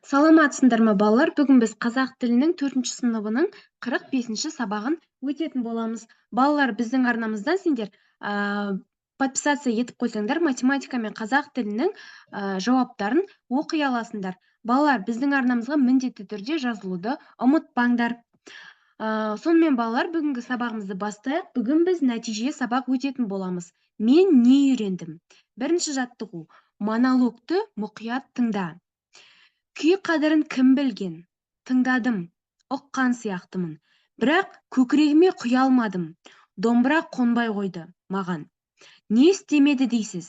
Саламатсыңдар ма, балалар! Бүгін біз қазақ тілінің төртінші сыныбының 45-ші сабағын өтетін боламыз. Балалар, біздің арнамыздан сендер подписаться етіп қойсаңдар, математика мен қазақ тілінің жауаптарын оқи аласыңдар. Балалар, біздің арнамызға міндетті түрде жазылуды ұмытпаңдар. Сонымен, балалар, бүгінгі сабағымызды бастайық. Бүгін біз нәтиже сабақ өтетін боламыз. Мен не үйрендім? Бірінші жаттығу: монологты мұқият тыңда. Күй қадірін кім білген? Тыңдадым, ұққан сияқтымын, бірақ көкірегіме құя алмадым. Домбыра қонбай қойды маған. Не істемеді дейсіз?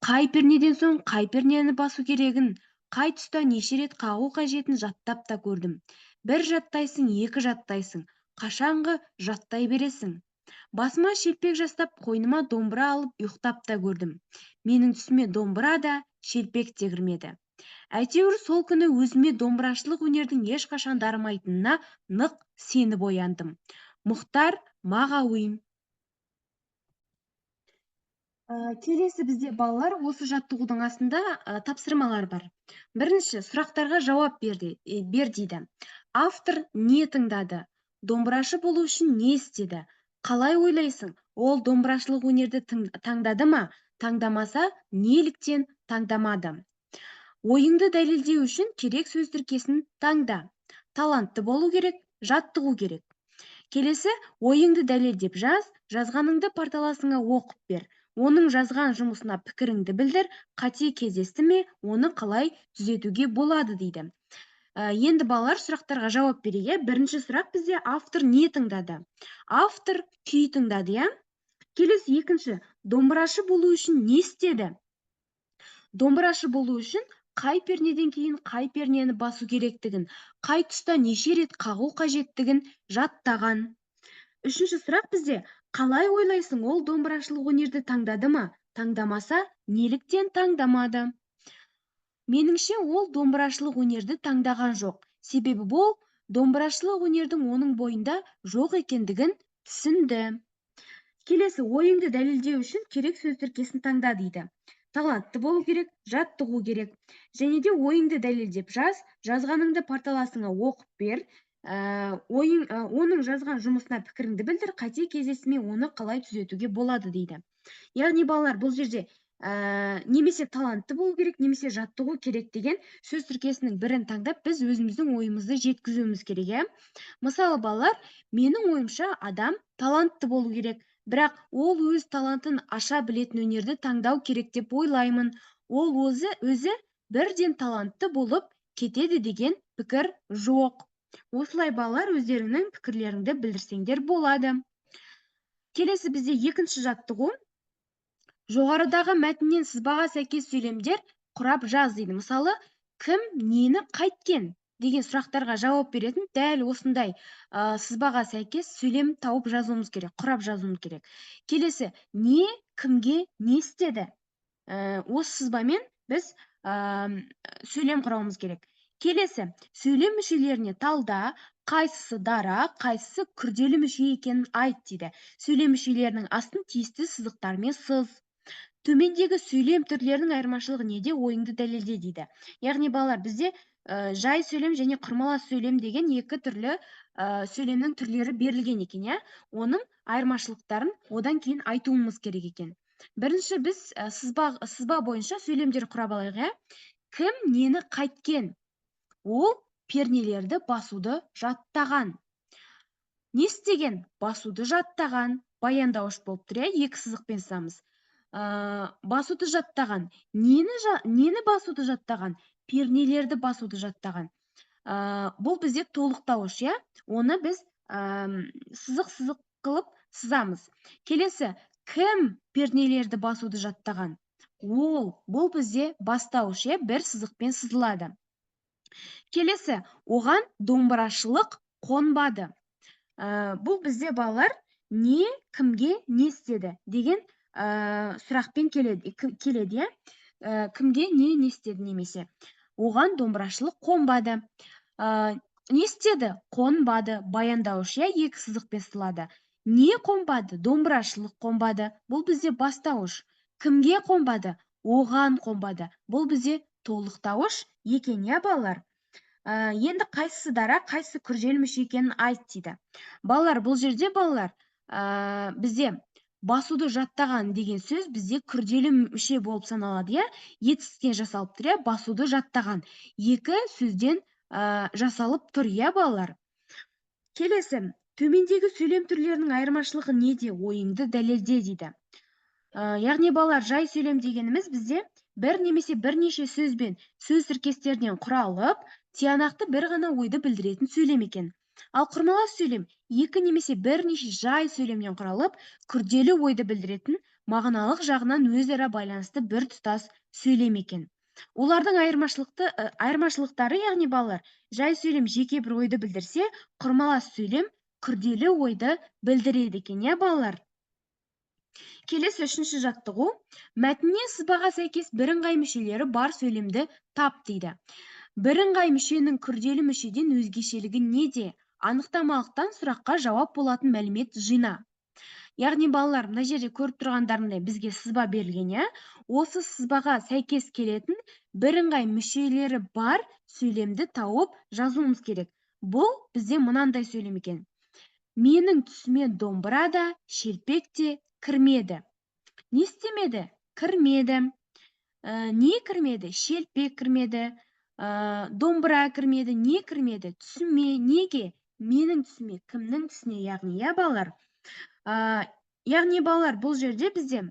Қай пернеден соң қай пернені басу керегін, қай тұста неше рет қағу қажетін жаттап та көрдім. Бір жаттайсың, екі жаттайсың, қашанғы жаттай бересің? Басыма шелпек жастап, қойныма домбыра алып ұйықтап та көрдім. Менің түсіме домбыра да, шелпек те кірмеді. Әйтеуір, сол күні өзіме домбырашылық өнердің ешқашан дарымайтынына нық сеніп ояндым. Мұхтар Мағауин. Келесі бізде, балалар, осы жаттығудың астында тапсырмалар бар. Бірінші: сұрақтарға жауап бер дейді. Автор не тыңдады? Домбырашы болу үшін не істеді? Қалай ойлайсың, ол домбырашылық өнерді таңдады ма? Таңдамаса, неліктен таңдамады? Ойыңды дәлелдеу үшін керек сөз тіркесін таңда: талантты болу керек, жаттығу керек. Келесі: ойыңды дәлелдеп жаз, жазғаныңды парталасыңа оқып бер, оның жазған жұмысына пікіріңді білдір, қате кездесті ме, оны қалай түзетуге болады дейді. Енді, балалар, сұрақтарға жауап берейік, иә. Бірінші сұрақ бізде: автор не тыңдады? Автор күй тыңдады, иә. Келесі, екінші: домбырашы болу үшін не істеді? Домбырашы болу үшін қай пернеден кейін қай пернені басу керектігін, қай тұста неше рет қағу қажеттігін жаттаған. Үшінші сұрақ бізде: қалай ойлайсың, ол домбырашылық өнерді таңдады ма? Таңдамаса, неліктен таңдамады? Меніңше, ол домбырашылық өнерді таңдаған жоқ, себебі бұл домбырашылық өнердің оның бойында жоқ екендігін түсінді. Келесі: ойыңды дәлелдеу үшін керек сөз тіркесін таңда дейді. Талантты болу керек, жаттығу керек. Және де ойыңды дәлелдеп жаз, жазғаныңды парталасыңа оқып бер, оның жазған жұмысына пікіріңді білдір, қате кездесті ме, оны қалай түзетуге болады дейді. Яғни, балалар, бұл жерде немесе талантты болу керек, немесе жаттығу керек деген сөз тіркесінің бірін таңдап, біз өзіміздің ойымызды жеткізуіміз керек, иә. Мысалы, балалар, менің ойымша, адам талантты болу керек, бірақ ол өз талантын аша білетін өнерді таңдау керек деп ойлаймын. Ол өзі бірден талантты болып кетеді деген пікір жоқ. Осылай, балалар, өздеріңнің пікірлеріңді білдірсеңдер болады. Келесі бізде екінші жаттығу: жоғарыдағы мәтіннен сызбаға сәйкес сөйлемдер құрап жаз дейді. Мысалы, кім нені қайткен деген сұрақтарға жауап беретін дәл осындай сызбаға сәйкес сөйлем тауып жазуымыз керек, құрап жазуымыз керек. Келесі: не кімге не істеді? Осы сызбамен біз сөйлем құрауымыз керек. Келесі: сөйлем мүшелеріне талда, қайсысы дара, қайсысы күрделі мүше екенін айт дейді. Сөйлем мүшелерінің астын тиісті сызықтармен сыз. Төмендегі сөйлем түрлерінің айырмашылығы неде, ойыңды дәлелде дейді. Яғни, балалар, бізде жай сөйлем және құрмалас сөйлем деген екі түрлі сөйлемнің түрлері берілген екен, иә. Оның айырмашылықтарын одан кейін айтуымыз керек екен. Бірінші біз сызба бойынша сөйлемдер құрап алайық, иә. Кім нені қайткен? Ол пернелерді басуды жаттаған. Не істеген? Басуды жаттаған. Баяндауыш болып тұр, иә, екі сызықпен сызамыз. Басуды жаттаған. Нені басуды жаттаған? Пернелерді басуды жаттаған. Бұл бізде толықтауыш, иә. Оны біз сызық сызық қылып сызамыз. Келесі: кім пернелерді басуды жаттаған? Ол. Бұл бізде бастауыш, иә, бір сызықпен сызылады. Келесі: оған домбырашылық қонбады. Бұл бізде, балалар, не кімге не істеді деген сұрақпен келеді, иә. Кімге не не істеді немесе оған домбырашылық қонбады. Не істеді? Қонбады. Баяндауыш, иә, екі сызықпен сызылады. Не қонбады? Домбырашылық қонбады. Бұл бізде бастауыш. Кімге қонбады? Оған қонбады. Бұл бізде толықтауыш екен, иә, балалар. Енді қайсысы дара, қайсысы күрделі мүше екенін айт дейді. Балалар, бұл жерде балалар, бізде басуды жаттаған деген сөз бізде күрделі мүше болып саналады, иә? Етістіктен жасалып тұр, иә? Басуды жаттаған. Екі сөзден жасалып тұр, иә, балалар? Келесі, төмендегі сөйлем түрлерінің айырмашылығы неде? Ойыңды дәлелде дейді. Яғни балалар, жай сөйлем дегеніміз бізде бір немесе бірнеше сөз бен сөз тіркестерінен құралып, тиянақты бір ғана ойды білдіретін сөйлем екен. Ал құрмалас сөйлем екі немесе бірнеше жай сөйлемнен құралып, күрделі ойды білдіретін, мағыналық жағынан өзара байланысты бір тұтас сөйлем екен. Олардың айырмашылықтары, яғни балалар, жай сөйлем жеке бір ойды білдірсе, құрмалас сөйлем күрделі ойды білдіреді екен, иә, балалар? Келесі үшінші жаттығу. Мәтіннен сызбаға сәйкес бірыңғай мүшелері бар сөйлемді тап дейді. Бірыңғай мүшенің күрделі мүшеден өзгешелігі неде? Анықтамалықтан сұраққа жауап болатын мәлімет жина. Яғни балалар, мына жерде көріп тұрғандарындай бізге сызба берілген, иә? Осы сызбаға сәйкес келетін бірыңғай мүшелері бар сөйлемді тауып жазуымыз керек. Бұл бізде мынандай сөйлем екен. Менің түсіме домбыра да, шелпек те кірмеді. Не істемеді? Кірмеді. Не кірмеді? Шелпек кірмеді, домбыра кірмеді. Не кірмеді? Түсіме. Неге? Менің түсіме. Кімнің түсіне, яғни, иә, балалар? Яғни балалар, бұл жерде бізде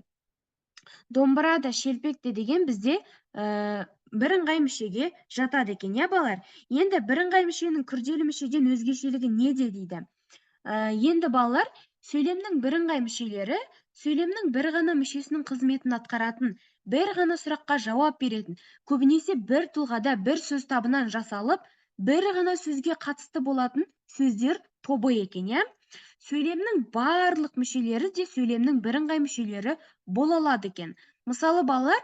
домбыра да, шелпек те деген бізде бірыңғай мүшеге жатады екен, иә, балалар? Енді бірыңғай мүшенің күрделі мүшеден өзгешелігі неде дейді. Енді балалар, сөйлемнің бірыңғай мүшелері сөйлемнің бір ғана мүшесінің қызметін атқаратын, бір ғана сұраққа жауап беретін, көбінесе бір тұлғада бір сөз табынан жасалып, бір ғана сөзге қатысты болатын сөздер тобы екен, иә? Сөйлемнің барлық мүшелері де сөйлемнің бірыңғай мүшелері бола алады екен. Мысалы, балалар,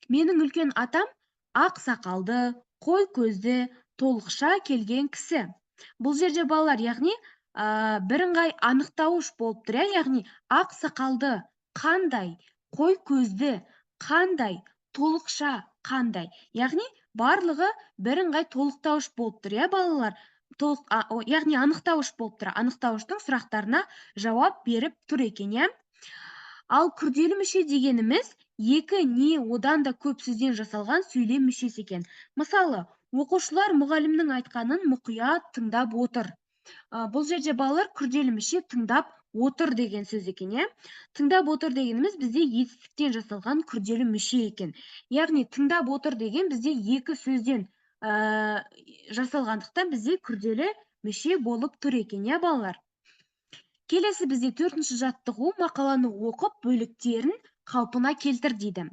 менің үлкен атам ақ сақалды, қой көзді, толықша келген кісі. Бұл жерде балалар, яғни бірыңғай анықтауыш болып тұр, иә, яғни ақ сақалды қандай, қой көзді қандай, толықша қандай, яғни барлығы бірыңғай толықтауыш болып тұр, иә, балалар? Яғни анықтауыш болып тұр, анықтауыштың сұрақтарына жауап беріп тұр екен, иә? Ал күрделі мүше дегеніміз екі не одан да көп сөзден жасалған сөйлем мүшесі екен. Мысалы, оқушылар мұғалімнің айтқанын мұқият тыңдап отыр. Бұл жерде балалар күрделі мүше тыңдап отыр деген сөз екен, иә? Тыңдап отыр дегеніміз бізде етістіктен жасалған күрделі мүше екен. Яғни тыңдап отыр деген бізде екі сөзден жасалғандықтан бізде күрделі мүше болып тұр екен, иә, балалар? Келесі бізде төртінші жаттығу, мақаланы оқып, бөліктерін қалпына келтір дейді.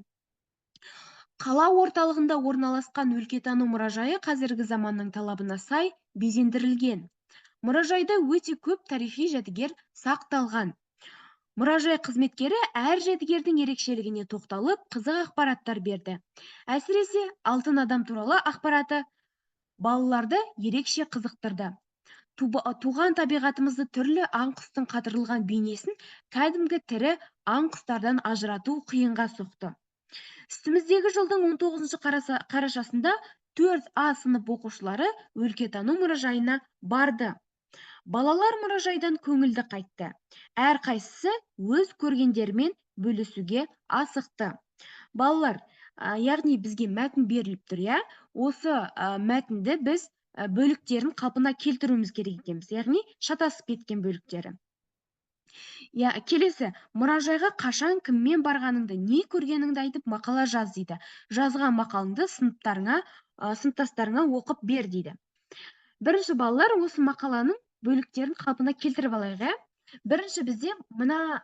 Қала орталығында орналасқан өлкетану мұражайы қазіргі заманның талабына сай безендірілген. Мұражайда өте көп тарихи жәдігер сақталған. Мұражай қызметкері әр жәдігердің ерекшелігіне тоқталып, қызық ақпараттар берді. Әсіресе алтын адам туралы ақпараты балаларды ерекше қызықтырды. Туған табиғатымызды түрлі аң-құстың қатырылған бейнесін кәдімгі тірі аң-құстардан ажырату қиынға соқты. Үстіміздегі жылдың 19 қарашасында 4А сынып оқушылары өлкетану мұражайына барды. Балалар мұражайдан көңілді қайтты. Әрқайсысы өз көргендерімен бөлісуге асықты. Балалар, яғни бізге мәтін беріліп тұр, иә? Осы мәтінді біз бөліктерін қалпына келтіруіміз керек екенбіз, яғни шатасып кеткен бөліктері. Я, келесі, мұражайға қашан кіммен барғаныңды, не көргеніңді айтып мақала жаз дейді. Жазған мақалыңды сыныптастарыңа оқып бер дейді. Бірінші балалар, осы мақаланың бөліктерін қалпына келтіріп алайық, иә? Бірінші бізде мына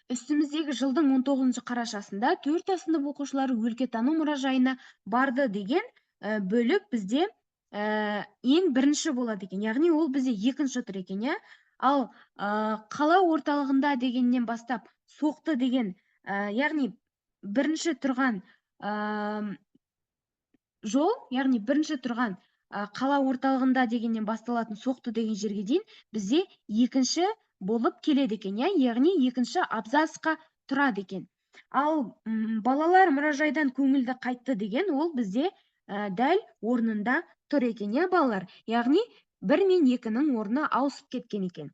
үстіміздегі жылдың 19 қарашасында 4 сынып оқушылары өлкетану мұражайына барды деген бөлік бізде ең бірінші болады екен. Яғни ол бізде екінші тұр екен, иә? Ал қала орталығында дегеннен бастап соқты деген, яғни бірінші тұрған жол, яғни бірінші тұрған қала орталығында дегеннен басталатын соқты деген жерге дейін бізде екінші болып келеді екен, иә? Яғни екінші абзацқа тұрады екен. Ал балалар мұражайдан көңілді қайтты деген ол бізде дәл орнында тұр екен, иә, балалар? Яғни 1 мен 2-нің орны ауысып кеткен екен.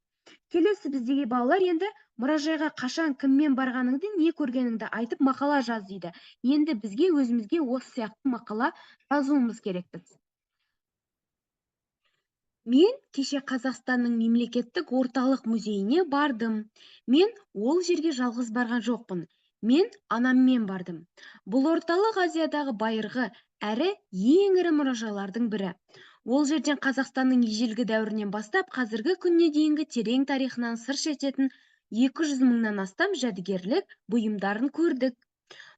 Келесі біздегі, балалар, енді мұражайға қашан, кіммен барғаныңды, не көргеніңді айтып мақала жаз дейді. Енді бізге өзімізге осы сияқты мақала жазуымыз керекпіз. Мен кеше Қазақстанның мемлекеттік орталық музейіне бардым. Мен ол жерге жалғыз барған жоқпын. Мен анаммен бардым. Бұл Орталық Азиядағы байырғы әрі ең ірі мұражайлардың бірі. Ол жерден Қазақстанның ежелгі дәуірінен бастап қазіргі күніне дейінгі терең тарихынан сыр шертетін 200 мыңнан астам жәдігерлік бұйымдарын көрдік.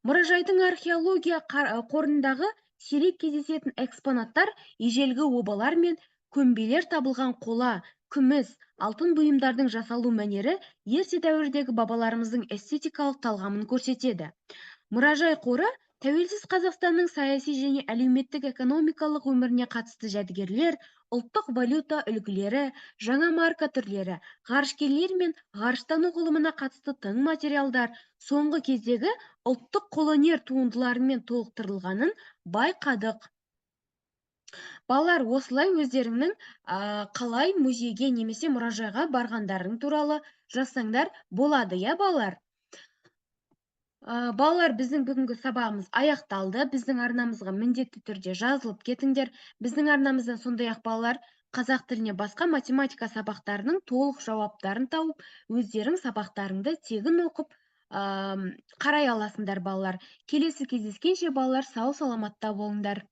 Мұражайдың археология қорындағы сирек кездесетін экспонаттар, ежелгі обалар мен көмбелер табылған қола, күміс, алтын бұйымдардың жасалу мәнері ерте дәуірдегі бабаларымыздың эстетикалық талғамын көрсетеді. Мұражай қоры тәуелсіз Қазақстанның саяси және әлеуметтік экономикалық өміріне қатысты жәдігерлер, ұлттық валюта үлгілері, жаңа марка түрлері, ғарышкерлер мен ғарыштану ғылымына қатысты тың материалдар, соңғы кездегі ұлттық қолөнер туындыларымен толықтырылғанын байқадық. Балалар, осылай өздеріңнің қалай музейге немесе мұражайға барғандарың туралы жазсаңдар болады, иә, балалар? Балалар, біздің бүгінгі сабағымыз аяқталды. Біздің арнамызға міндетті түрде жазылып кетіңдер. Біздің арнамыздан сондай-ақ, балалар, қазақ тіліне, басқа математика сабақтарының толық жауаптарын тауып, өздерің сабақтарыңды тегін оқып, қарай аласыңдар, балалар. Келесі кездескенше, балалар, сау саламатта болыңдар.